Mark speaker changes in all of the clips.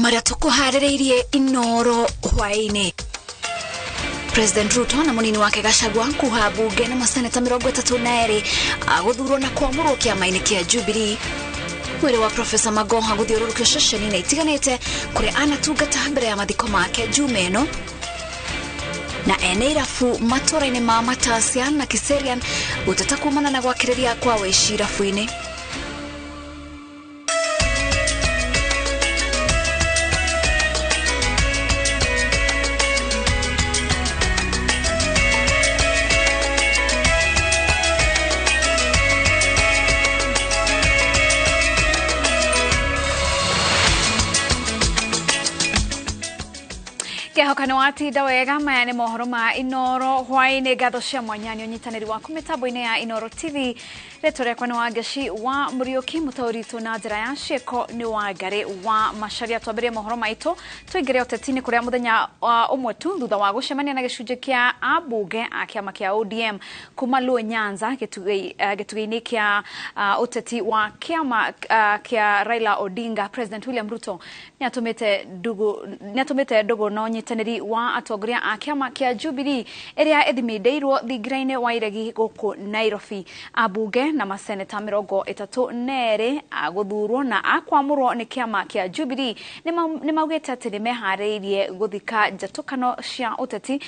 Speaker 1: Marĩa tũkũharĩrĩirie Inoro hwaĩ-inĩ. President Ruto na munini wake Gachagua kuha bunge na maseneta 32 agũthurwo na kwamũrwo kĩama-inĩ kĩa Jubilee. Mwĩrĩ wa Profesa Magoha gũthiũrũrũkio ceceni-inĩ itiganĩte kũrĩa anatungata mbere ya mathiko make Juma ĩno. Na ene irabu matũra-inĩ ma Matasia na Kiserian gũteta kumana na gwakĩrĩria kwa wĩici irabu-inĩ. Kehoka nĩ watinda wega. Maya nĩ mohoro ma Inoro hwaĩ-inĩ. Ngatho cia mwanya nĩ ũnyitanĩri waku mĩtambo-inĩ ya Inoro TV. Rĩtwa rĩakwa nĩ Wangeci wa Mũriũki, mũtaũri witũ na njĩra ya ciĩko nĩ Wangari wa Macharia. Twambĩrĩrie mohoro maitũ tũingĩre ũteti-inĩ kũrĩa mũthenya ũmwe tu thutha wa gũcemania na gĩcunjĩ kĩa ambunge a kĩama kĩa ODM kuma Luo Nyanza gĩtugĩ-inĩ kĩa ũteti wa kĩama kĩa Raila Odinga, President William Ruto nĩatũmĩte ndũgũ na ũnyitanĩri wa atongoria a kĩama kĩa Jubilee ĩrĩa ĩthimindĩirwo thingira-inĩ wa iregi gũkũ Nairobi. Ambunge na maseneta 32 a gũthurwo na a kwamũrwo nĩ kĩama kĩa Jubilee nĩ maugĩte atĩ nĩ meharĩirie gũthika njatũkano cia ũteti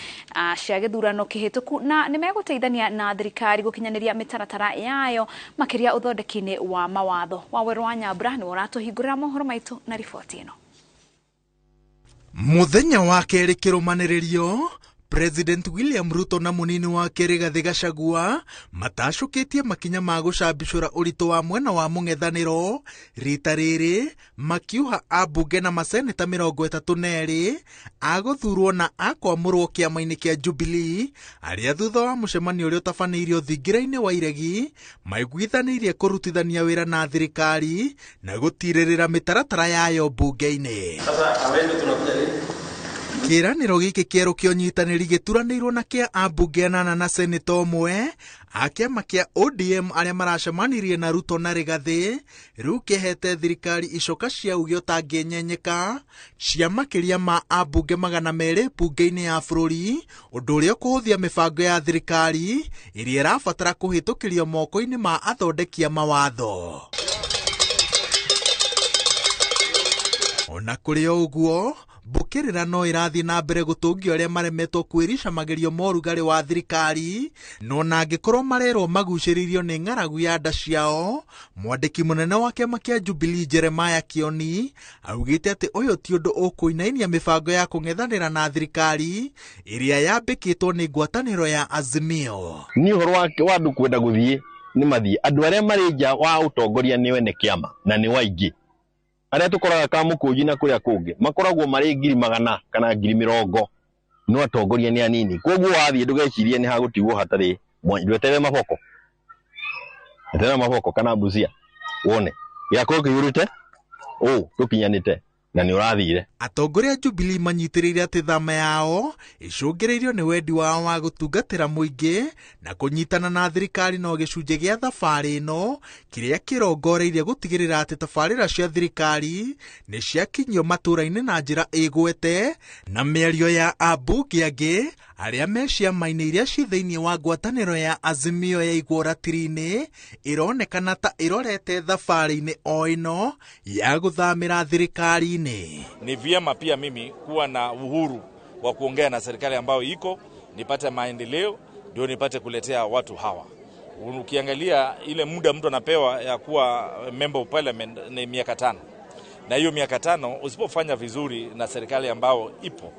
Speaker 1: cia gĩthurano kĩhĩtũku na nĩ megũteithania na thirikari gũkinyanĩria mĩtaratara yayo makĩria ũthondeki-inĩ wa mawatho. Wawerũ wa Nyambura nĩwe ũratũhingũrĩra mohoro maitũ na riboti ĩno.
Speaker 2: Mũthenya wa kerĩ kĩrũmanĩrĩrio, President William Ruto na munini wake Rigathi Gachagua matacũkĩtie makinya ma gũcambicũra ũritũ wa mwena wa mũng'ethanĩro, rita rĩrĩ makiuha ambunge na maseneta 32 a gũthurwo na a kwamũrwo kĩama-inĩ kĩa Jubilee, arĩa thutha wa mũcemanio ũrĩa ũtabanĩirio thingira-inĩ wa iregi maiguithanĩirie kũrutithania wĩra na thirikari na gũtirĩrĩra mĩtaratara yayo mbunge-inĩ. Kĩĩranĩro gĩkĩ kĩerũ kĩa ũnyitanĩri gĩturanĩirwo na kĩa ambunge 8 na seneta ũmwe a kĩama kĩa ODM arĩa maracemanirie na Ruto na Rigathi, rĩu kĩhete thirikari icoka cia uge ũtangĩnyenyeka cia makĩria ma ambunge 200 mbunge-inĩ ya bũrũri, ũndũ ũrĩa ũkũhũthia mĩbango ya thirikari ĩrĩa ĩrabatara kũhĩtũkĩrio moko-inĩ ma athondeki a mawatho. Ona kũrĩ o ũguo, mbũkĩrĩra no ĩrathiĩ na mbere gũtũngio arĩa maremetwo kwĩrica magerio ma ũrugarĩ wa thirikari, no na angĩkorwo marerwo magucĩrĩirio nĩ ng'aragu ya nda ciao. Mwandĩki mũnene wa kĩama kĩa Jubilee Jeremiah Kioni augĩte atĩ ũyũ ti ũndũ ũkũinainia mĩbango ya kũng'ethanĩra na thirikari ĩrĩa yambĩkĩtwo nĩ ngwatanĩro ya Azimio.
Speaker 3: Ni ũhoro wa andũ kwenda gũthiĩ nĩ mathiĩ, andũ arĩa marĩ nja wa ũtongoria nĩ ene kĩama na nĩ waingĩ. Arĩa tũkoraga Kamũkũnji na kũrĩa kũngĩ makoragwo marĩ 100,000 kana 20,000, no atongoria nĩ anini. Koguo wathiĩ ndũgecirie nĩ hagũtigwo hatarĩ mwanya, ndweterere maboko, eterera maboko kana Busia wone gĩakorwo kĩihũrĩte ũũ tũkinyanĩte na nĩ ũrathire.
Speaker 2: Atongoria a Jubilee manyitĩrĩire atĩ thama yao icũngĩrĩirio nĩ wendi wao wa gũtungatĩra mũingĩ na kũnyitana na thirikari no gĩcunjĩ gĩa thabarĩ ĩno kĩrĩa kĩrongoreirie gũtigĩrĩra atĩ tabarĩra cia thirikari nĩ ciakinyio matũũra-inĩ na njĩra ĩgwete, na mĩario ya ambunge angĩ arĩa me ciama-inĩ iria ci thĩinĩ wa ngwatanĩro ya Azimio ya igwo ratiri-inĩ ĩronekana ta ĩrorete thabarĩ-inĩ o ĩno ya gũthamĩra thirikari-inĩ.
Speaker 4: Ni vyema pia mimi kuwa na uhuru wa kuongea na serikali ambayo iko, nipate maendeleo ndio nipate kuletea watu hawa. Ukiangalia ile muda mtu anapewa ya kuwa member of parliament ni miaka 5. Na hiyo miaka 5 usipofanya vizuri na serikali ambayo ipo,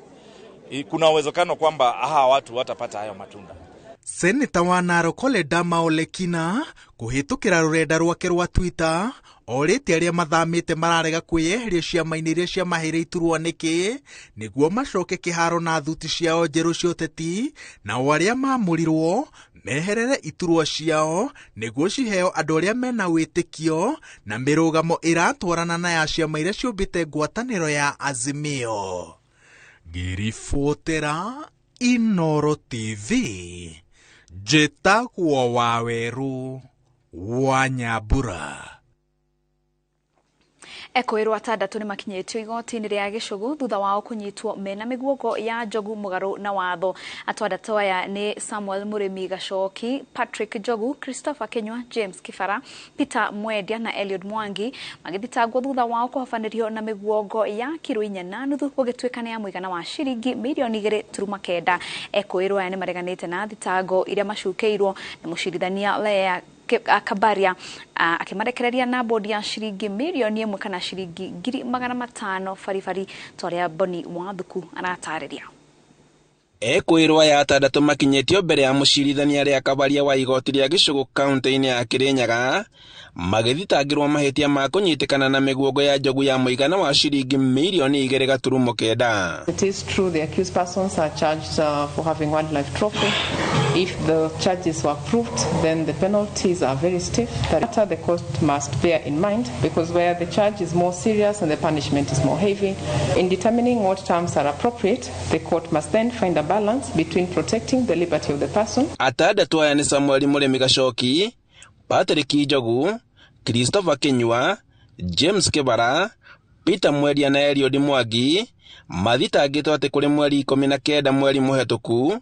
Speaker 4: kuna uwezekano kwamba hawa watu watapata hayo matunda.
Speaker 2: Seneta wa Narok Ledama Olekina kũhĩtũkĩra rũrenda rwake rwa Twitter orĩtie arĩa mathamĩte mararega kwĩyeheria ciama-inĩ iria ciamaheire iturwa nĩkĩ nĩguo macoke kĩharo na thuti ciao njerũ cia ũteti, nao arĩa maamũrirwo meherere iturwa ciao nĩguo ciheo andũ arĩa mena wĩtĩkio na mĩrũgamo ĩratwarana na ya ciama iria ciũmbĩte ngwatanĩro ya Azimio. Ngĩribotera Inoro TV, njĩtagwo Wawerũ wa Nyambura.
Speaker 1: Ekoĩrwo atandatũ nĩmakinyĩtio igoti-inĩ rĩa Gĩcũgũ thutha wao kũnyitwo mena mĩguongo ya njogu mũgarũ na watho. Atandatũ aya nĩ Samuel Mũrĩmi Gacoki, Patrick Njogu, Christopher Kinyua, James Kibara, Peter Mwendia na Eliud Mwangi magĩthitangwo thutha wao kũhobanĩrio na mĩguongo ya kiro 4.5 gũgĩtuĩka nĩ ya mũigana wa ciringi mirioni 2.9. Ekoĩrwo aya nĩmareganĩte na thitango iria macukĩirwo nĩ mũcirithania Lea Kabaria akimarekereria na bodi ya ciringi mirioni 1 kana ciringi 500,000 baribari toria Boni Wathuku aratarĩria.
Speaker 5: Ekwĩrwo aya atandatũ makinyĩtio mbere ya mũcirithania Lea Kabaria wa igoti rĩa Gĩcũgũ kaunti-inĩ ya Kirinyaga magĩthitangĩrwo mahĩtia ma kũnyitĩkana na mĩguongo ya njogu ya mũigana wa ciringi mirioni 2.9.
Speaker 6: It is true the accused persons are charged for having wildlife trophy. If the charges were proved, then the penalties are very stiff. That the court must bear in mind, because where the charge is more serious and the punishment is more heavy, in determining what terms are appropriate, the court must then find a balance between protecting the liberty of the person.
Speaker 5: Atandatũ aya nĩ Samuel Mũrĩmi Gacoki, Patrick Njogu, Christopher Kinyua, James Kibara, Peter Mwendia na Eliud Mwangi mathitangĩtwo atĩ kũrĩ mweri 19 mweri mũhetũku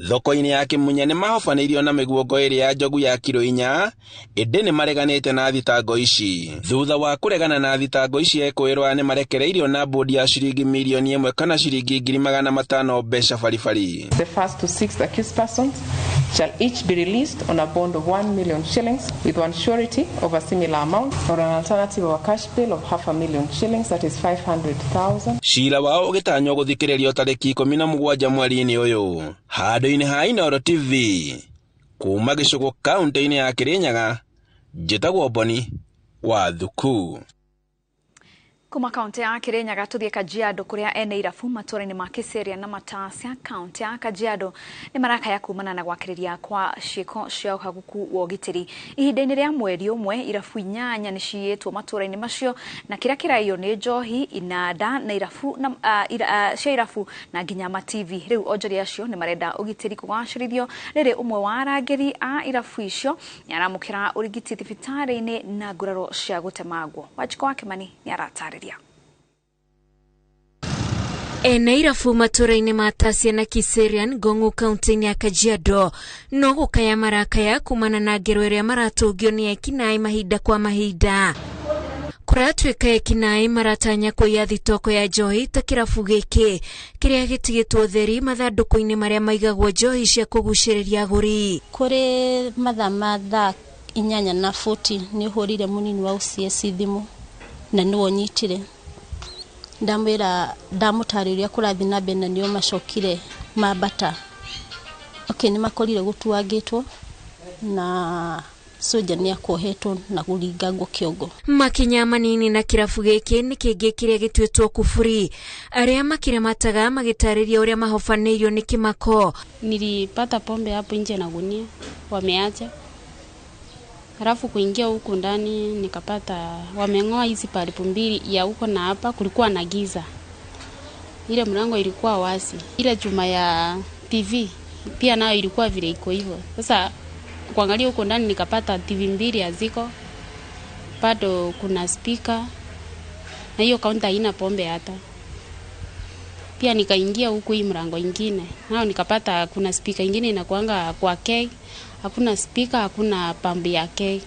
Speaker 5: thoko-inĩ ya Kĩmunya nĩ mahobanĩirio na mĩguongo ĩrĩ ya njogu ya kiro 4 ĩndĩ nĩ mareganĩte na thitango ici. Thutha wa kũregana na thitango ici ekwĩrwo aya nĩ marekereirio na bodi ya ciringi mirioni 1 kana ciringi 500,000 mbeca baribari.
Speaker 6: The first to sixth accused persons shall each be released on a bond of 1 million shillings with one surety of a similar amount or an alternative of a cash bail of 500,000 shillings, that is 500,000.
Speaker 5: Cira wao ũgĩtanywo gũthikĩrĩrio tarĩki 17 mweri-inĩ ũyũ. Handũ-inĩ ha Inooro TV kuma Gĩcũgũ kaunti-inĩ ya Kirinyaga, njĩtagwo Boni Wathuku.
Speaker 1: Kuma kaunti ya Kirinyaga tuthie Kajiado kuria ene irabu matura-inĩ ma Kiseria na Matasia kaunti ya Kajiado nĩ marakaya kumana na gwakĩrĩria kwa ciĩko cia ũhaguku wa ũgitĩri. Ihinda-inĩ rĩa mweri ũmwe irabu 8 nĩ ciyĩtwo matura-inĩ macio na kĩrĩa kĩraiywo nĩ njohi, inanda na irabu na cia irabu na nginya ma TV. Rĩu onjoria acio nĩ marenda ũgitĩri kũgacĩrithio rĩrĩ ũmwe wa arangĩri a irabu icio nĩ aramũkĩra ũrigiti thibitarĩ-inĩ na nguraro cia gũtemangwo. Wanjikũ wa Kimani nĩ aratarĩria.
Speaker 7: Ene irabu matũra-inĩ ma Tasia na Kiserian Ngong'u kaunti-inĩ ya Kajiado no gũkaya marakaya kumana na ngero ĩrĩa maratũngio nĩ ekinaĩ mahinda kwa mahinda. Kũratuĩka ekinaĩ maratanya kũiya thitoko ya njohi ta kĩrabu gĩkĩ kĩrĩa gĩtigĩtwo theri mathandũkũ-inĩ marĩa maigagwo njohi cia kũgucĩrĩria agũri.
Speaker 8: Kũrĩ mathaa ma thaa 8:40 nĩ hũrire mũnini wa OCS thimũ na nĩwe ũnyitire. Ndamwĩra ndamũtarĩria kũrathiĩ na mbere na nĩo macokire mambata. Okay, nĩ makorire gũtuangĩtwo na soja nĩ akuohetwo na kũringangwo kĩongo.
Speaker 7: Makinya manini na kĩrabu gĩkĩ nĩ kĩngĩ kĩrĩa gĩtuĩtwo kuburi. Arĩa makĩramataga magĩtarĩria ũrĩa mahobanĩirio nĩ kĩmako.
Speaker 9: Nilipata pombe hapo nje na gunia wameacha. Halafu kuingia huku ndani nikapata wameng'oa hizi palipu mbili ya huko na hapa, kulikuwa na giza. Ile mlango ilikuwa wazi. Ile chuma ya TV pia nayo ilikuwa vile iko hivyo. Sasa kuangalia huko ndani nikapata TV mbili haziko. Bado kuna speaker na hiyo kaunta haina pombe hata. Pia nikaingia huku hii mlango ingine. Nao nikapata kuna speaker ingine inakuanga kwa keg. Hakuna speaker, hakuna pambi ya keg.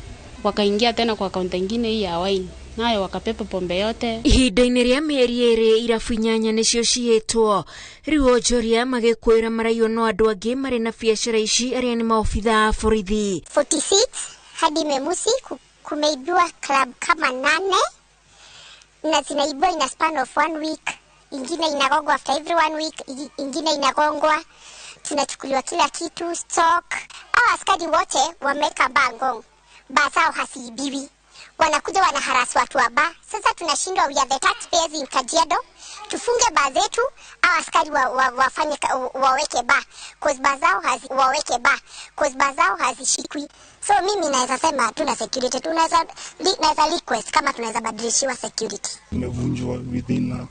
Speaker 9: Wakaingia tena kwa kaunta ingine hii ya wine. Nayo wakapepa pombe yote.
Speaker 7: Ihinda-inĩ rĩa mĩeri ĩrĩ irabu 8 nĩcio ciyĩtwo. Rĩu onjoria magĩkwĩra maraiywo no andũ angĩ marĩ na biacara ici arĩa nĩ maobithaa a borithi.
Speaker 10: 46 hadi Memusi kumeibiwa club kama 8 na zinaibiwa in a span of 1 week. Ingine inagongwa after every 1 week, ingine inagongwa. Tunachukuliwa kila kitu, stock. Hao askari wote wameweka bango. Baa zao hasiibiwi. Wanakuja wanaharasi watu wa baa. Sasa tunashindwa, we are the taxpayers in Kajiado. Tufunge baa zetu, hao askari wafanye waweke baa. Cause baa zao waweke baa. Cause baa zao hazishikwi. So mimi naweza sema tuna security, tunaweza naweza request kama tunaweza badilishiwa security.
Speaker 11: Imevunjwa within a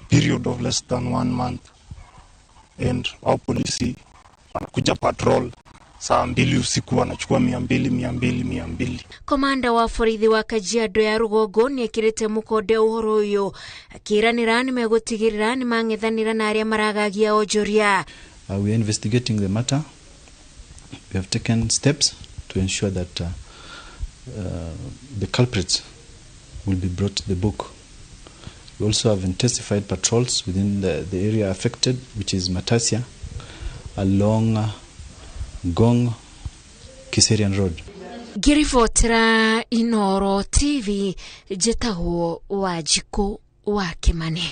Speaker 11: period of less than 1 month. And our police wanakuja patrol. Saa 2 usiku wanachukua 200 200 200.
Speaker 7: Komanda wa borithi wa Kajiado ya Rugongo nĩekĩrĩte mũkonde ũhoro ũyũ akĩranĩra nĩmegũtigĩrĩra nĩmang'ethanĩra na arĩa maragagia onjoria.
Speaker 12: We are investigating the matter. We have taken steps to ensure that the culprits will be brought to the book. We also have intensified patrols within the area affected, which is Matasia, along Ngong Kiserian Road.
Speaker 7: Ngĩribotera Inoro TV, njĩtagwo Wanjikũ wa Kĩmani.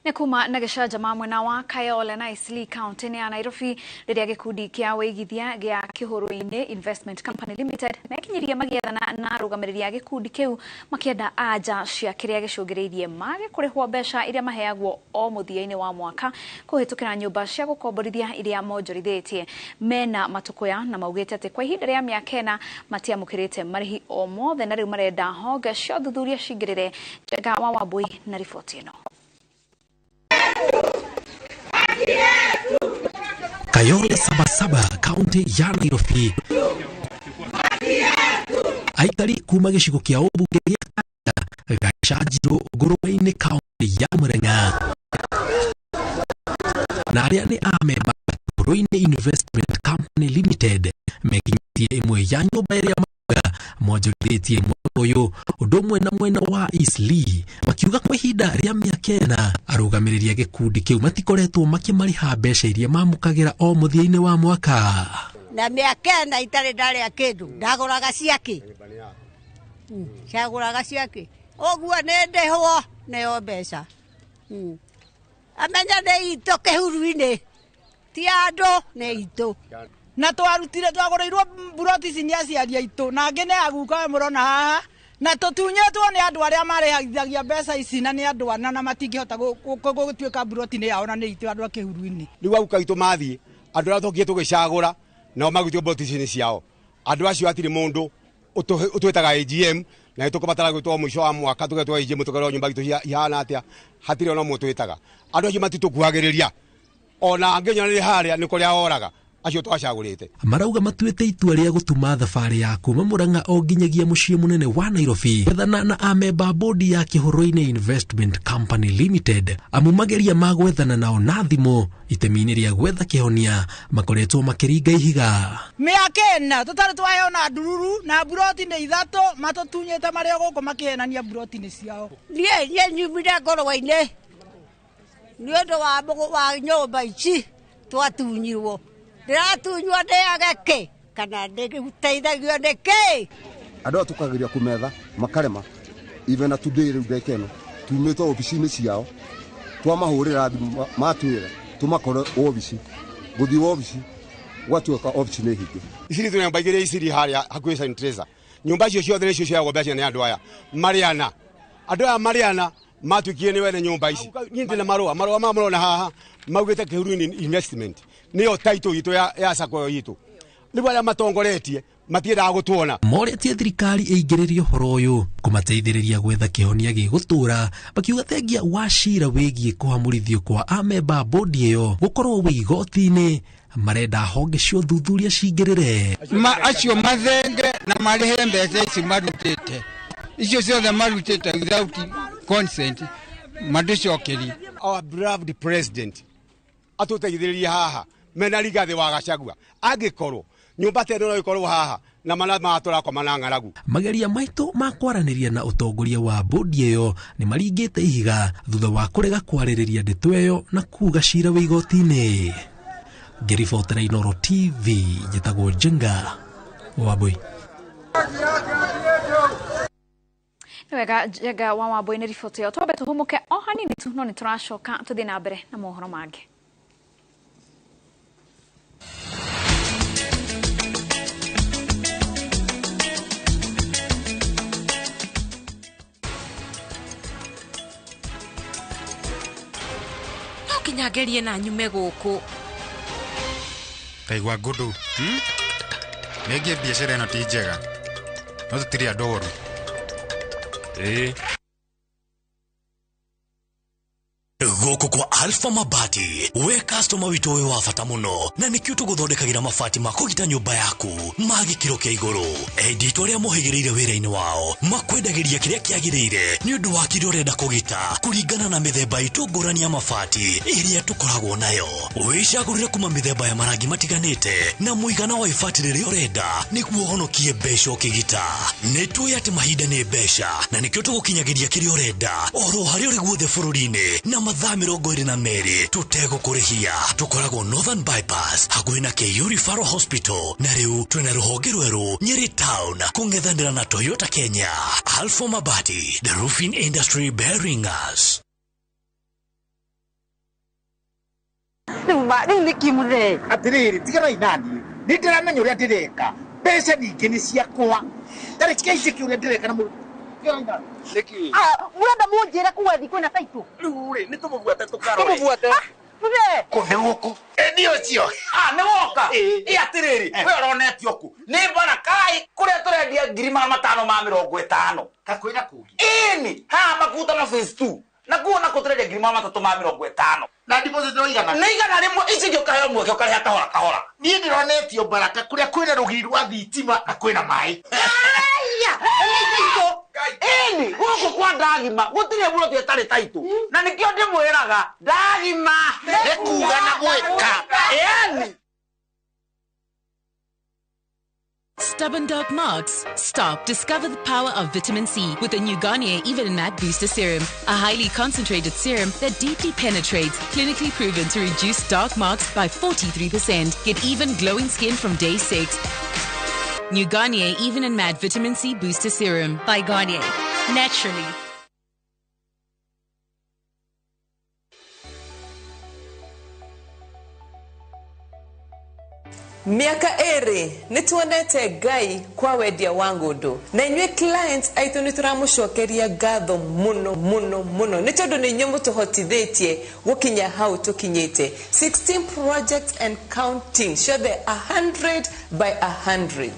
Speaker 1: Nĩ kuma na gĩcanjama mwena wa Kayole na Eastleigh kaunti-inĩ ya Nairobi rĩrĩa gĩkundi kĩa wĩigithia gĩa Kĩhũrũ-inĩ Investment Company Limited mekinyirie magĩethana na arũgamĩrĩri a gĩkundi kĩu makĩenda anja cia kĩrĩa gĩcũngĩrĩirie mage kũrĩhwo mbeca iria maheagwo o mũthia-inĩ wa mwaka kũhĩtũkĩra nyũmba cia gũkomborithia iria monjorithĩtie. Mena matũkũya na maugĩte atĩ kwa ihinda rĩa mĩaka 4 matiamũkĩrĩte marĩhi o mothe na rĩu marenda honge cia ũthuthuria cingĩrĩre. Njenga wa Wambui na riboti ĩno.
Speaker 13: Kayole Sabasaba, kaunti ya Nairobi. Aikari kuma gĩcigo kĩa ũmbunge gĩa Gacanjirũ Ngũrũwe-inĩ kaunti ya Murang'a na arĩa nĩ amemba Kĩhũrũ-inĩ Investment Company Limited mekinyĩtie ĩmwe ya nyũmba ĩrĩa mauga monjorithĩtie mwaka ũyũ ũndũ ũmwe na mwena wa Eastleigh makiuga kwa ihinda rĩa mĩaka 4 arũgamĩrĩri a gĩkundi kĩu matikoretwo makĩmarĩha mbeca iria mamũkagĩra o mũthia-inĩ wa mwaka.
Speaker 14: Na mĩaka 4 itarĩ ndarĩa kĩndũ, ndagũraga ciake, ciagũraga ciake, ũguo nĩ ndĩhwo nĩyo mbeca. Amenya nĩ itũ Kĩhuru-inĩ, ti andũ, nĩ itũ.
Speaker 15: Na twarutire twagũrĩirwo mburoti ici nĩ aciari aitũ na angĩ nĩ aguka mũrona haha na tũtunyĩtwo nĩ andũ arĩa marĩhithagia mbeca ici na nĩ andũ ana na matingĩhota gũtuĩka mburoti nĩ yao na nĩ itũ andũ a Kĩhuru-inĩ.
Speaker 16: Rĩu aguka aitũ mathiĩ andũ arĩa tũkire tũgĩcagũra nao magĩtio mburoti ici nĩ ciao. Andũ acio hatirĩ mũndũ ũtwĩtaga AGM na nĩ tũkũbatara gwĩtwo mũico wa mwaka tũgetwo AGM tũkerwo nyũmba itũ ihana atĩa, hatirĩ ona ũmwe ũtwĩtaga. Andũ acio matitũkuhagĩrĩria ona angĩnyona nĩ harĩa nĩ kũrĩa oraga acio twacagũrĩte.
Speaker 13: Marauga matuĩte itua rĩa gũtuma thabarĩ ya kuma Murang'a o nginyagia mũciĩ mũnene wa Nairobi gwethana na amemba bodi ya Kĩhũrũ-inĩ Investment Company Limited amu mageria ma gwethana nao na thimũ itemi-inĩ rĩa gwetha kĩhonia makoretwo makĩringa ihiga.
Speaker 15: Mĩaka 4 tũtarĩ twaheo na ndururu na mburoti nĩ 3 matũtunyĩte marĩ o gũkũ makĩhenania mburoti nĩ ciao.
Speaker 14: Niĩ nyumire ngũrwe-inĩ nĩ ũndũ wa nyũmba ici twatunyirwo. Ndĩratunywo ndĩage kĩ kana ndĩteithagio nĩ kĩ?
Speaker 17: Andũ aya tũkageria kũmetha makarema even na today rĩu ndagĩka ĩno tumĩte obici-inĩ ciao twamahũrĩra thimũ matwĩra tũmakore obici gũthiĩ obici gwatuĩka obici nĩ hinge.
Speaker 16: Iciri twĩ nyũmba igĩrĩ iciri harĩa hakuhĩ Saint Teresa. Nyũmba icio ciothe nĩcio ciagwo mbeca nĩ andũ aya marĩ ana. Andũ aya marĩ ana matuĩkire nĩ wene nyũmba ici. Niĩ ndĩ na marũa maya mũrona haha maugĩte Kĩhuru-inĩ Investment nĩyo title itũ ya sacco itũ. Rĩu arĩa matongoretie matiendaga gũtuona.
Speaker 13: Morĩtie thirikari ĩingĩrĩrie ũhoro ũyũ kũmateithĩrĩria gwetha kĩhonia gĩgũtũra makiuga thengia wa cira wĩgiĩ kũhamũrithio kwa amemba bodi ĩyo gũkorwo wĩ igoti-inĩ marenda honge cia ũthuthuria cingĩrĩre.
Speaker 18: Acio mathenge na marĩhe mbeca ici marutĩte icio ciothe marutĩte without consent mandĩcokerie.
Speaker 16: Our beloved president atũteithĩrĩrie haha mena Rigathĩ wa Gachagua angĩkorwo nyũmba ta ĩno no ĩkorwo haha na mana matũrakoma na ng'aragu.
Speaker 13: Mageria maitũ ma kwaranĩria na ũtongoria wa bodi ĩyo nĩ maringĩte ihiga thutha wa kũrega kwarĩrĩria ndeto ĩyo na kuga cira wĩ igoti-inĩ. Ngĩribotera Inoro TV njĩtagwo Njenga Wambui.
Speaker 1: Wega Njenga wa Wambui nĩ riboti ĩyo. Twambe tũhũmũke o hanini tu no nĩ tũracoka tũthiĩ na mbere na mohoro mangĩ.
Speaker 7: Nginya ngerie na nyume gũkũ.
Speaker 19: Taigua ngũndũ. Nĩngĩ biacara ĩno ti njega. No tũtirĩ andũ oru. Ĩĩ.
Speaker 20: Gũkũ kwa Alpha Mabati, we customer witũ wĩ wa bata mũno, na nĩkĩo tũgũthondekagĩra mabati ma kũgita nyũmba yaku ma gĩkĩro kĩa igũrũ. Endi itũ arĩa mohĩgĩrĩire wĩra-inĩ wao makwendagĩria kĩrĩa kĩagĩrĩire nĩ ũndũ wa kĩrĩa ũrenda kũgita kũringana na mĩthemba itũ ngũrani ya mabati ĩrĩa tũkoragwo nayo. Wĩcagũrĩre kuma mĩthemba ya marangi matiganĩte na mũigana wa ibati rĩrĩa ũrenda nĩguo ũhonokie mbeca ũkĩgita. Nĩ tũĩ atĩ mahinda nĩ mbeca na nĩkĩo tũgũkinyagĩria kĩrĩa ũrenda oro harĩa ũrĩ guothe bũrũri-inĩ na mathaa 22 tũtegũkũrĩhia. Tũkoragwo Northern Bypass hakuhĩ na KU Referral Hospital, na rĩu twĩna rũhonge rwerũ Nyeri Town kũng'ethanĩra na Toyota Kenya. Alpha Mabati, the roofing industry bearing us.
Speaker 21: Rĩu nĩ kĩ mũthee? Atĩrĩrĩ, tiganai naniĩ, nĩ ndĩramenya ũrĩa ndĩreka, mbeca ningĩ nĩ ciakwa, tareke njĩke ũrĩa ndĩreka na mũndũ. Nĩkĩ?
Speaker 22: Mũrenda mũnjĩre kuga thi kwĩna taitũ?
Speaker 21: Rĩu rĩ, nĩ tũmũbuate tũkarore.
Speaker 22: Tũmũbuate. Mũthee.
Speaker 21: Kũ nĩ gũkũ? Ĩ nĩ ũcio.
Speaker 23: Ah, nĩ woka. Ĩ atĩrĩrĩ, we ũronetio kũ? Nĩ Barakai kũrĩa tũrendia 550,000.
Speaker 21: Kakwĩra kũngĩ.
Speaker 23: Ĩni, haha Makutano phase 2. Na kuo nako tũrendia 350,000.
Speaker 21: Na deposit no igana?
Speaker 23: Nĩ 100, ici ingĩ ũkaheo mweke ũkarĩha kahora kahora.
Speaker 21: Niĩ ndĩronetio Baraka kũrĩa kwĩna rũgiri rwa thitima na kwĩna maĩ.
Speaker 23: Aya, nĩ taitũ. Ĩni, gũkũ kwa Ndagima gũtirĩ mũndũ ĩtarĩ taitũ. Na nĩkĩo ndĩmwĩraga Ndagima
Speaker 21: nĩ kuga na gwĩka.
Speaker 23: Ĩni.
Speaker 24: Stubborn dark marks? Stop. Discover the power of vitamin C with the new Garnier Even Matte Booster Serum, a highly concentrated serum that deeply penetrates, clinically proven to reduce dark marks by 43%. Get even glowing skin from day 6. New Garnier Even and Matte Vitamin C Booster Serum.
Speaker 25: By Garnier. Naturally.
Speaker 6: Miaka ĩrĩ nĩ tuonete Ngai kwa wendia wa ngũndũ, na inyuĩ clients aitũ nĩ tũramũcokeria ngatho mũno mũno mũno nĩ tondũ nĩ inyuĩ mũtũhotithĩtie gũkinya hau tũkinyĩte. 16 projects and counting, ciothe 100 by 100.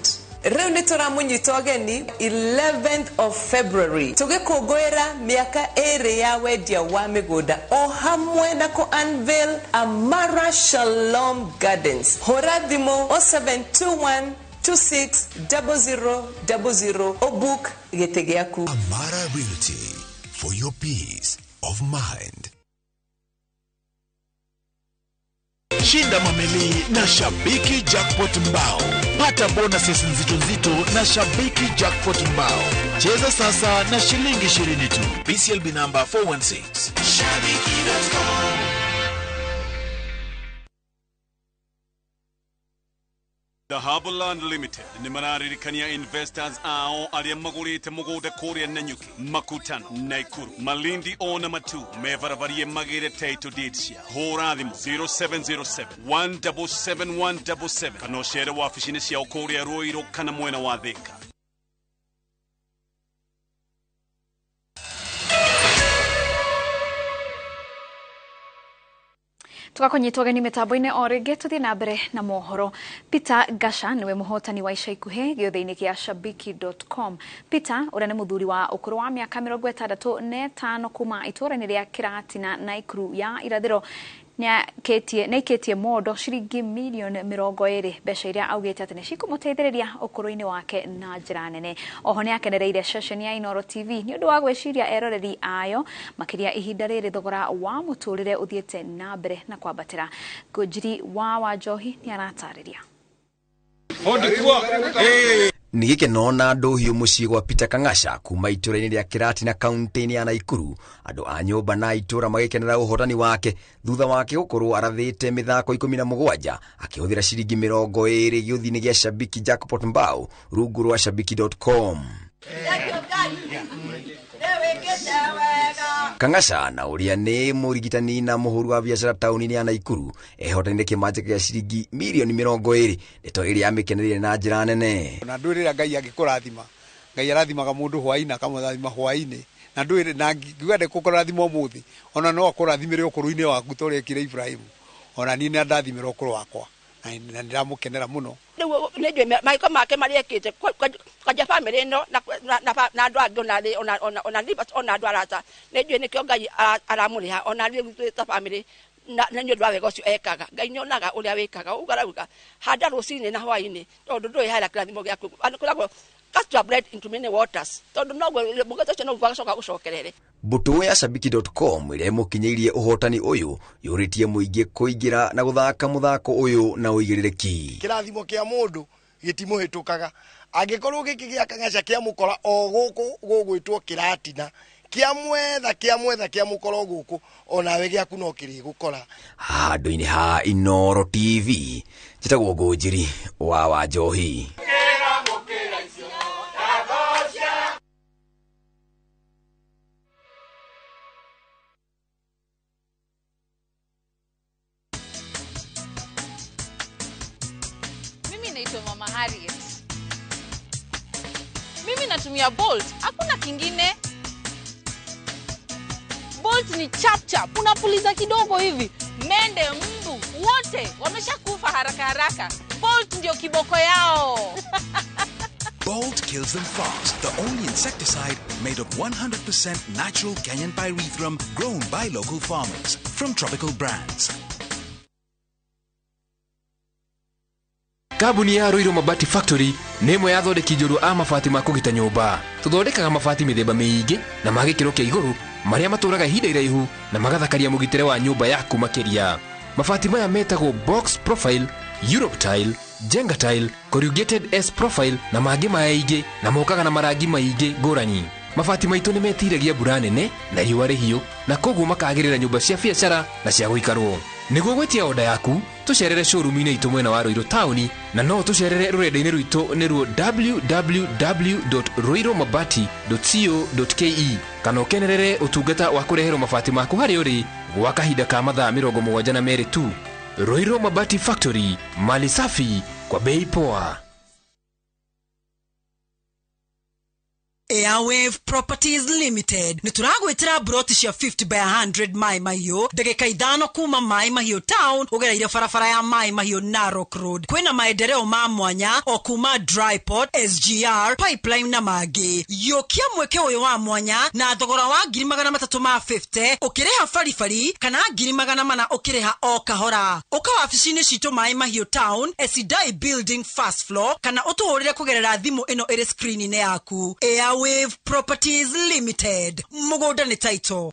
Speaker 6: Rĩu nĩ tũramũnyita ũgeni 11th of February tũgĩkũngũĩra mĩaka ĩrĩ ya wendia wa mĩgũnda o hamwe na kũ unveil Amara Shalom Gardens. Hũra thimũ 0721 260000 ũbook gĩtĩ gĩaku.
Speaker 26: Amara Realty, for your peace of mind.
Speaker 27: Shinda mamili na Shabiki Jackpot Mbao. Pata bonuses nzito nzito na Shabiki Jackpot Mbao. Cheza sasa na shilingi 20 tu. BCLB number 416.
Speaker 26: Shabiki.com.
Speaker 28: The Harborland Limited nĩ mararirikania investors ao arĩa magũrĩte mũgũnda kũrĩa Nanyuki, Makutano, Naikuru, Malindi ona Matu mebarabarie magĩre title deed cia. Hũra thimũ 0707 177 177 kana ũcere wabici-inĩ ciao kũrĩa Ruiru kana mwena wa Thika.
Speaker 1: Tũgakũnyitwo ũgeni mĩtambo-inĩ o rĩngĩ tũthiĩ na mbere na mohoro. Peter Gasha nĩwe mũhotani wa ica ikuhĩ gĩũthĩ-inĩ kĩa Shabiki.com. Peter ũrĩa nĩ mũthuri wa ũkũrũ wa mĩaka 65 kuma itũũra-inĩ rĩa Kĩratina Naikuru ya irathĩro nĩaikĩtie mondo ciringi mirioni 20, mbeca iria augĩte atĩ nĩcikũmũteithĩrĩria ũkũrũ-inĩ wake na njĩra nene. Oho nĩakenereire ceceni ya Inooro TV nĩ ũndũ wa gwĩciria eroreri ayo makĩria ihinda rĩrĩ thogora wa mũtũrĩre ũthiĩte na mbere na kwambatĩra. Ngũnjiri wa Wanjohi nĩaratarĩria.
Speaker 29: Nĩ gĩkeno na ndũhiũ mũciĩ gwa Peter Kang'asha kuma itũũra-inĩ rĩa Kĩratina kaunti-inĩ ya Naikuru. Andũ a nyũmba na itũũra magĩkenera ũhotani wake thutha wake gũkorwo arathĩte mĩthako 17 akĩhũthĩra ciringi 20 gĩũthi-inĩ gĩa Shabiki Jackpot Mbao rungu rwa Shabiki.com. Kang'asha na ũrĩa nĩ mũrigitani na mũhũri wa biacara taũni-inĩ ya Naikuru ehotanire kĩmanjĩka gĩa ciringi mirioni 20, ndeto ĩrĩa amĩkenereire na njĩra nene.
Speaker 18: Na ndwĩrĩra Ngai angĩkũrathima, Ngai arathimaga mũndũ hwaĩ-inĩ akamũrathima hwaĩ-inĩ, na ndwĩrĩ na ngiuga ndekũkũrathima ũmũthĩ, ona no akũrathimĩre ũkũrũ-inĩ waku ta ũrĩa ekire Ibrahimu. Ona niĩ nĩ andathimĩra ũkũrũ wakwa
Speaker 2: Na ndĩramũkenera mũno.
Speaker 3: Rĩu nĩ njũĩ maiko make marĩa ekĩte kwanja bamĩrĩ ĩno na andũ angĩ ona ona andũ arata, nĩ njũĩ nĩkĩo Ngai aramũrĩha ona rĩu twĩ ta bamĩrĩ na nĩ ũndũ wa wega ũcio ekaga. Ngai nĩonaga ũrĩa wĩkaga, ũguo arauga handa rũcinĩ na hwaĩ-inĩ, tondũ ndũĩ harĩa kĩrathimo gĩaku kwĩragwo cast your bread into many waters, tondũ noguo mũgate ũcio noguo agacoka gũcokerere.
Speaker 29: Mbũtũ ya Shabiki.com ĩrĩa ĩmũkinyĩirie ũhotani ũyũ yũrĩtie mũingĩ kũingĩra na gũthaka mũthako ũyũ na ũigĩrĩrĩki.
Speaker 4: Kĩrathimo kĩa mũndũ gĩtimũhĩtũkaga, angĩkorwo gĩkĩ gĩa Kang'aca kĩamũkora o gũkũ gũgwĩtwo kĩratina, kĩamwetha kĩamwetha kĩamũkora o gũkũ, onawe gĩaku no kĩrĩgũkora.
Speaker 29: Handũ-inĩ ha Inooro TV, njĩtagwo Ngũnjiri wa Wanjohi.
Speaker 5: Mimi naitwa Mama Harriet. Mimi natumia Bolt, hakuna kingine. Bolt ni chap chap, unapuliza kidogo hivi, mende, mbu, wote wameshakufa haraka haraka. Bolt ndio kiboko yao.
Speaker 27: Bolt kills them fast, the only insecticide made of 100% natural Kenyan pyrethrum grown by local farmers from Tropical Brands.
Speaker 8: Kambuni ya Ruiru Mabati Factory nĩ ĩmwe ya athondeki njorua a mabati ma kũgita nyũmba. Tũthondekaga mabati mĩthemba mĩingĩ na ma gĩkĩro kĩa igũrũ marĩa matũraga ihinda iraihu na magathakaria mũgitĩre wa nyũmba yaku makĩria. Mabati maya metagwo box profile, Europe tile, Jenga tile, corrugated S profile na mangĩ maingĩ, na mokaga na marangi maingĩ ngũrani. Mabati maitũ nĩ metiragia mbura nene na riũa rĩhiũ, na koguo makagĩrĩra nyũmba cia biacara na cia gũikarwo. Nĩguo gwĩtia oda yaku, tũcerere showroom-inĩ itũ mwena wa Ruiru taũni, na no tũcerere rũrenda-inĩ rwitũ nĩruo www.ruirumabati.co.ke, kana ũkenerere ũtungata wa kũreherwo mabati maku harĩa ũrĩ gwa kahinda ka mathaa 72 tu. Ruiru Mabati Factory, mali safi kwa bei poa.
Speaker 9: Airwave Properties Limited nĩ tũragwĩtĩra broti cia 50 by 100 Mai Mahiũ, ndagĩka 5 kuma Mai Mahiũ town ũgereire barabara ya Mai Mahiũ Narok Road. Kwĩna maendeleo ma mwanya o kuma Dryport, SGR, Pipeline na mangĩ. Yũkia mweke ũyũ wa mwanya na thogora wa 350 ũkĩrĩha baribari kana 400 ũkĩrĩha o kahora. Ũka wabici-inĩ citũ Mai Mahiũ town, Esidai Building first floor, kana ũtũhũrĩre kũgerera thimũ ĩno ĩrĩ screen-inĩ yaku. Airwave Properties Limited, mũgũnda nĩ title.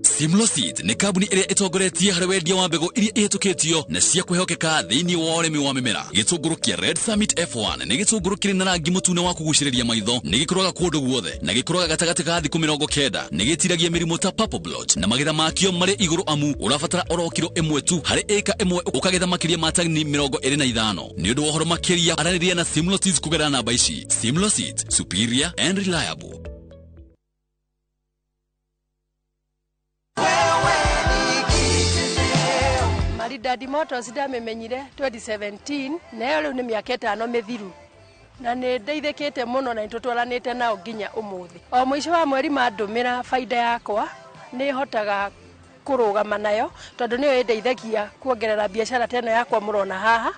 Speaker 20: Simlo Seeds nĩ kambuni ĩrĩa ĩtongoretie harĩ wendia wa mbegũ iria ihĩtũkĩtio na cia kwĩhokeka thĩinĩ wa ũrĩmi wa mĩmera. Gĩtũngũrũ kĩa Red Summit F1 nĩ gĩtũngũrũ kĩrĩ na rangi mũtune wa kũgucĩrĩria maitho, nĩ gĩkũraga kũndũ guothe na gĩkũraga gatagatĩ ka thikũ 90. Nĩ gĩtiragia mĩrimũ ta purple blotch na magetha makĩo marĩ igũrũ amu ũrabatara oro kiro 1 tu harĩ ĩka 1 ũkagetha makĩria ma tani 25. Nĩ ũndũ wa ũhoro makĩria aranĩria na Simlo Seeds kũgerera namba ici. Simlo Seeds, superior and reliable.
Speaker 10: Maridadi Motors ndamĩmenyire 2017 nayo rĩu nĩ mĩaka 5 mĩthiru, na nĩ ndeithĩkĩte mũno na nĩtũtwaranĩte nao nginya ũmũthĩ. O mũico wa mweri mandũmĩra baida yakwa nĩ hotaga kũrũgama nayo tondũ nĩyo ĩndeithagia kuongerera biacara ta ĩno yakwa mũrona haha.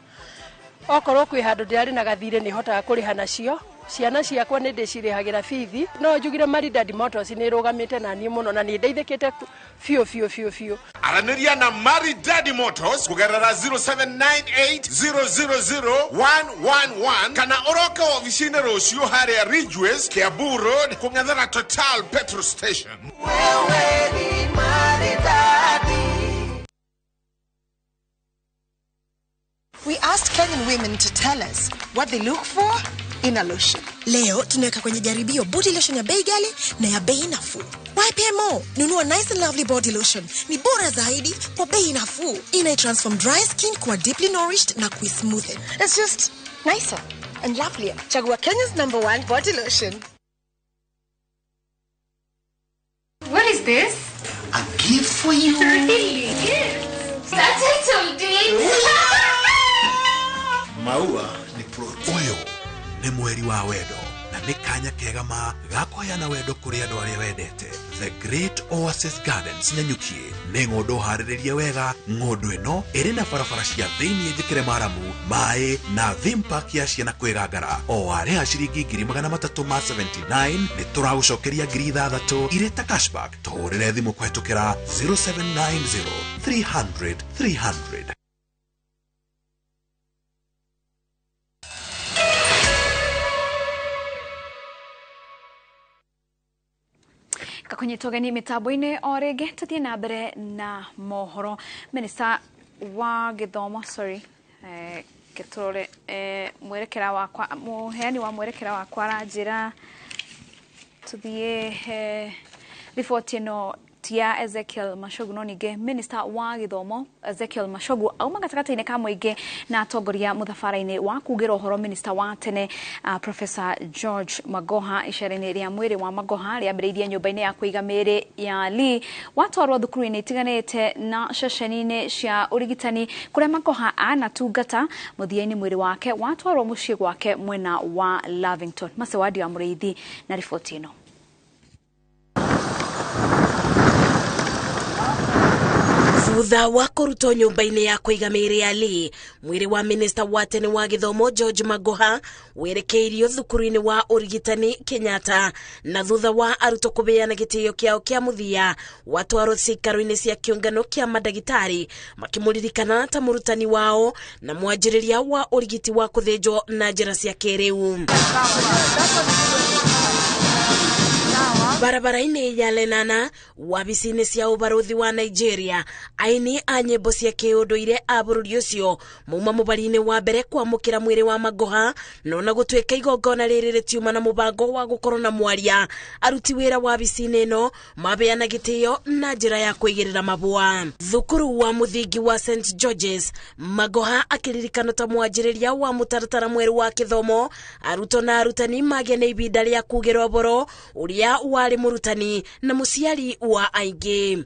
Speaker 10: Okorwo kwĩ handũ ndĩrarĩ na gathirĩ nĩ hotaga kũrĩha nacio. Ciana ciakwa nĩ ndĩcirĩhagĩra bithi. No njugire Maridadi Motors nĩ ĩrũgamĩte na niĩ mũno na nĩ ndeithĩkĩte biũ biũ biũ biũ.
Speaker 11: Aranĩria na Maridadi Motors kũgerera 0798000111 kana ũroke ofici-inĩ rũciũ harĩa Ridgeways, Kiambu Road, kũng'ethera Total Petrol Station.
Speaker 12: Wewe ni Maridadi.
Speaker 30: We asked Kenyan women to tell us what they look for in a lotion.
Speaker 31: Leo tunaweka kwenye jaribio body lotion ya bei ghali na ya bei nafuu. YPMO, nunua Nice and Lovely body lotion. Ni bora zaidi kwa bei nafuu. Ina transform dry skin kuwa deeply nourished na kuismoothen.
Speaker 30: It's just nicer and lovelier. Chagua Kenya's #1 body lotion.
Speaker 1: What is this?
Speaker 21: A gift for you.
Speaker 1: Really? That's it,
Speaker 27: Maua ni pro. Ũyũ nĩ mweri wa wendo. Na nĩ kanya kega ma ga kũheana wendo kũrĩ andũ arĩa wendete. The Great Oasis Gardens Nanyuki nĩ ng'ũndũ harĩrĩrie wega. Ng'ũndũ ĩno ĩrĩ na barabara cia thĩinĩ njĩkĩre maramu, maĩ na theme park ya ciana kwĩgangara. O warĩha ciringi 379,000 nĩ tũragũcokeria 6,000 irĩ ta cashback. Tũhũrĩre thimũ kũhetũkĩra 0790 300 300.
Speaker 1: Kakunyitwo geni mitambo-inĩ o rĩngĩ tũthiĩ na mbere na mohoro. Minista wa gĩthomo, sorry, ketũrore mwerekera wakwa, mũheani wa mwerekera wakwa aranjĩra tũthiĩ riboti ĩno ti ya Ezekiel Machogu, no ningĩ Minister wa gĩthomo Ezekiel Machogu auma gatagatĩ-inĩ ka mũingĩ na atongoria mũthabara-inĩ wa kugĩra ũhoro Minister wa tene Professor George Magoha icera-inĩ rĩa mwĩrĩ wa Magoha rĩambĩrĩirie nyũmba-inĩ ya kũiga mĩĩrĩ ya Lee watwarwo thukuru-inĩ itiganĩte na ceceni-inĩ cia ũrigitani kũrĩa Magoha anatungata. Mũthia-inĩ mwĩrĩ wake watwarwo mũciĩ gwake mwena wa Lavington. Macewadi wa Mũrĩithi na riboti ĩno.
Speaker 2: Thutha wa kũrutwo nyũmba-inĩ ya kũiga mĩĩrĩ ya Lee, mwĩrĩ wa minista wa tene wa gĩthomo George Magoha werekeirio thukuru-inĩ wa ũrigitani Kenyatta, na thutha wa arutwo kũbeana gĩtĩo kĩao kĩa mũthia watwarwo ciikaro-inĩ cia kĩũngano kĩa mandagĩtarĩ makĩmũririkana ta mũrutani wao na mwanjĩrĩria wa ũrigiti wa kũthĩnjwo na njĩra cia kĩrĩu. Barabara-inĩ ya Lenana, wabici-inĩ cia ũbarũthi wa Nigeria, aini a nyĩmbo cia kĩũndũire a bũrũri ũcio mauma mũbari-inĩ wa mbere kwamũkĩra mwĩrĩ wa Magoha, no na gũtuĩka igongona rĩrĩ rĩtiuma na mũbango wa gũkorwo na mwaria, aruti wĩra wabici-inĩ ĩno mabeana gĩtĩo na njĩra ya kũigĩrĩra mabũa. Thukuru wa mũthingi wa St George's, Magoha akĩririkano ta mwanjĩrĩria wa mũtaratara mwerũ wa kĩthomo, arutwo na arutani magĩa na ibinda rĩa kugĩrwo ũhoro ũrĩa warĩ mũrutani na mũciari wa aingĩ.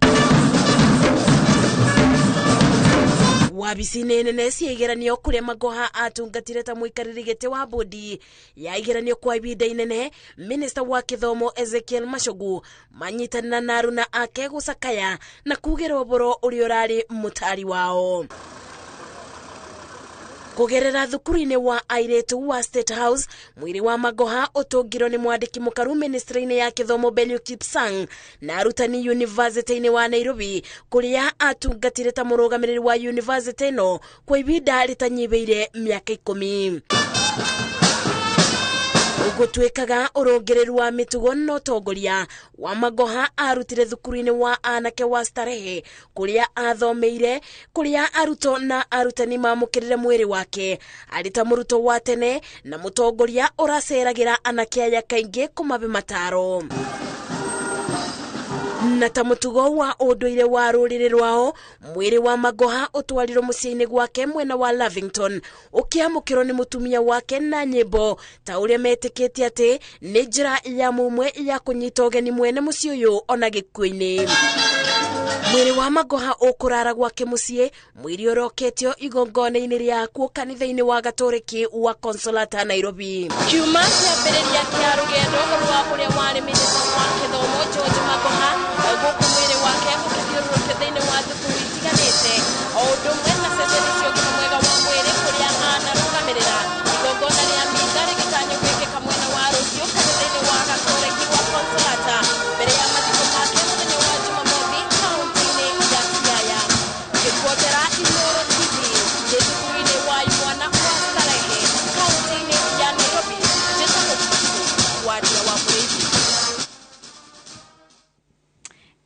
Speaker 2: Wabici-inĩ nene cia igeranio kũrĩa Magoha atungatire ta mũikarĩri gĩtĩ wa bodi ya igeranio kwa ibinda inene, Minista wa kĩthomo Ezekiel Machogu manyitanĩra na aruna ake gũcakaya na kugĩra ũhoro ũrĩa ũrarĩ mũtari wao. Kũgerera thukuru-inĩ wa airĩtu wa State House, mwĩrĩ wa Magoha ũtũngirwo nĩ mwandĩki mũkaru ministry-inĩ ya kĩthomo Belio Kipsang na arutani university-inĩ wa Nairobi kũrĩa atungatire ta mũrũgamĩrĩri wa university ĩno kwa ibinda rĩtanyihĩire mĩaka 10. Gũtuĩkaga ũrũngĩrĩru wa mĩtugo na ũtongoria wa Magoha arutire thukuru-inĩ wa anake wa Starehe kũrĩa athomeire, kũrĩa arutwo na arutani mamũkĩrire mwĩrĩ wake arĩ ta mũrutwo wa tene na mũtongoria ũraceragĩra anake aya kaingĩ kũmabe mataro. Na ta mũtugo wa ũndũire wa rũrĩrĩ rwao, mwĩrĩ wa Magoha ũtwarirwo mũciĩ-inĩ gwake mwena wa Lavington ũkĩamũkĩrwo nĩ mũtumia wake na nyĩmbo ta ũrĩa metĩkĩtie atĩ nĩ njĩra ya mũmwe ya kũnyita ũgeni mwene mũciĩ ũyũ ona gĩkuũ-inĩ. Mwĩrĩ wa Magoha ũkũrara gwake mũciĩ, mwĩrĩ ũroketio igongona-inĩ rĩakuo kanitha-inĩ wa Gatoreki wa Consolata Nairobi.
Speaker 5: Kiuma kĩambĩrĩria kĩa rũgendo rwa ũrĩa warĩ minista wa kĩthomo George Magoha gũkũ mwĩrĩ wake ũkĩthiũrũrũkio thĩinĩ wa thukuru itiganĩte o ũndũ ũmwe na ceceni cia ũgima mwega wa mwĩrĩ kũrĩa anarũgamĩrĩra. Igongona rĩa mitha rĩgĩtanywo gwĩkĩka mwena wa rũciũ kanitha-inĩ wa Gatoreki wa Consolata mbere ya mathiko make mũthenya wa Jumamothi kaunti-inĩ ya Siaya. Ngĩkuotera Inooro TV ndĩ thukuru-inĩ wa imwana wa Starehe kaunti-inĩ ya Nairobi, njĩtagwo Wadia wa Mũrĩithi.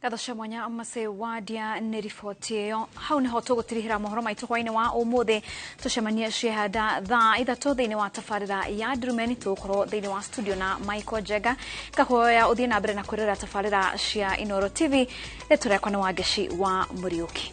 Speaker 1: Ngatho cia mwanya Mase Wadia nĩ riboti ĩyo. Hau nĩho tũgũtirihĩra mohoro maitũ hwaĩ-inĩ wa ũmũthĩ. Tũcemanie ciehanda thaa 3 thĩinĩ wa tabarĩra ya Ndurumeni. Tũgũkorwo thĩinĩ wa studio na Michael Jenga. Ngahoya ũthiĩ na mbere na kwĩrorera tabarĩra cia Inooro TV. Rĩtwa rĩakwa nĩ Wangeci wa Mũriũki.